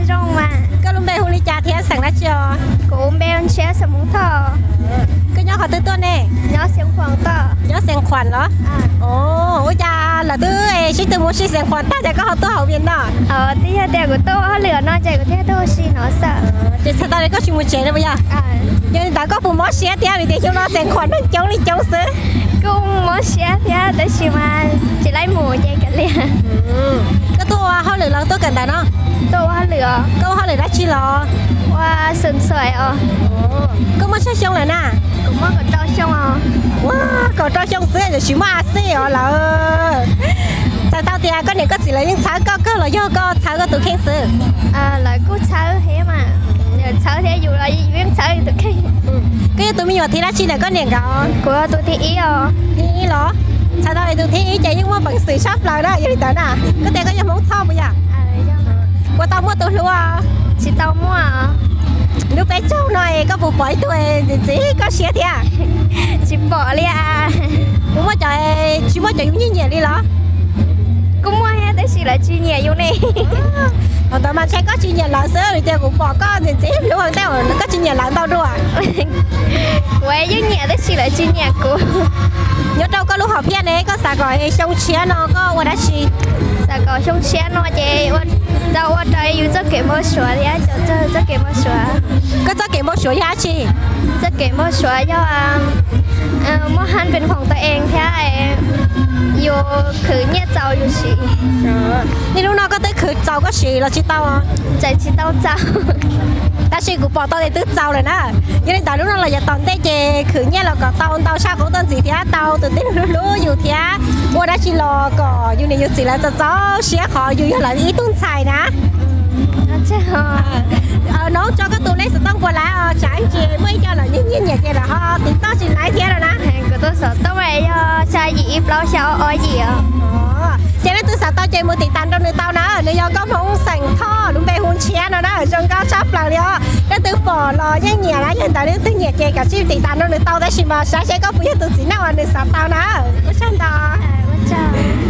Zoo mas. Koj lub npe hu li cas thiab xeem dab tsi os? Kuv npe hu Ntshiab Xeem Hmoob Thoj. Koj nyob qhov twg tuaj ne? Nyob Xeev Khuam los? Ua cas lawv twb sib tw mus ua si Xeev Khuam tag ces koj ho tuaj hauv Vias Nam? Twb yog tias kuv tuaj ua hauj lwm no ces kuv thiaj tuaj ua si no xwb. Ces txhais tau li koj tsis mus tsev no puas yog? Yog li ntawd koj puas mob siab thiab vim tias xyoo no Xeev Khuam neeg coob li coob xwb? Kuj mob siab thiab tab sis mas tsis laib mus ces kav liam. Koj tuaj ua hauj lwm los tuaj kawm ntawv no? Tuaj ua hauj lwm os. Koj ua hauj lwm dab tsi los? Ua xwm txhuam os. Koj muaj tsawg xyoo lawm na? Kuv muaj kaum rau xyoo os. Ua, kaum rau xyoo xwb tsis muaj a xij os lawm. Txhais tau tias koj niam koj txiv lawv yeej txhawb koj kawg los yog koj txhawb koj tus kheej xwb? Lawv kuj txhawb thiab mas, txhawb thiab yus los yus yeej txhawb yus tus kheej. Koj yog tus me nyuam thib dab tsi ntawm koj niam nkawd? Kuv tus thib ib os. Thib ib los? Txhais tau li tus thib ib ces yeej muaj peev xwm tshaj plaws na, yog li ntawd na. Koj tias koj yog Hmoob Thoj puas yog? Ua tau muaj tus hlub? Tsis tau muaj. Lub peb caug no koj puas pom ib tug ntxim ntxim koj siab thiab? Tsis pom li. Puas muaj cov, tsis muaj cov yus nyiam nyiam li los? Kuj muaj thiab tab sis lawv tsis nyiam yus ne. Thaum ntawd mas ntshe koj tsis nyiam lawv xwb vim tias kuv pom koj ntxim ntxim hlub ua ntej koj tsis nyiam lawv ntau dua. Kuv yeej nyiam tab sis lawv tsis nyiam kuv. Nyob rau koj lub hom phiaj ne koj xav kom xyoo tshiab no koj ua dab tsi? Xav kom xyoo tshiab no ces tau ua raws yus txoj kev npau suav thiab txoj kev npau suav. Koj txoj kev npau suav yog dab tsi? Txoj kev npau suav yog muaj haj pes khoom tau ees thiab yus khwv nyiaj txaus yus siv. Niaj hnub no koj twb khwv txaus koj siv los tsis tau? Tseem tsis tau txaus. Tab sis kuv pom tau tias twb txaus lawm na. Yog li ntawd hnub no los yav tom ntej ces khwv nyiaj los kom tau ntau tshaj qub tuaj ntxiv thiab tau tus tib neeg hlub hlub yus thiab ua dab tsi los kom yus niam yus txiv lawv txaus txaus siab qhov yus yog lawv ib tug ntxhais na. No tso koj tus lej xov tooj puas laib os, tsam ib ntsis muaj ib co lawv nyiam nyiam ces lawv ho tiv toj tsis laib thiab no na. Kuv tus xov tooj yog xya yim ib plaub xya ob ob yim os. Ces leej twg xav tau ces mus tiv tas rau nws tau na, nws yog nkauj Hmoob xeem Thoj lub npe hu Ntshiab no na, zoo nkauj tshaj plaws li os. Leej twg pom los yeej nyiam na, yog li ntawd leej twg nyiam ces kav tsij tiv tas rau nws tau tab sis mas saib seb koj puas yog tus txiv neej uas nws xav tau na. Ua tsaug ntau.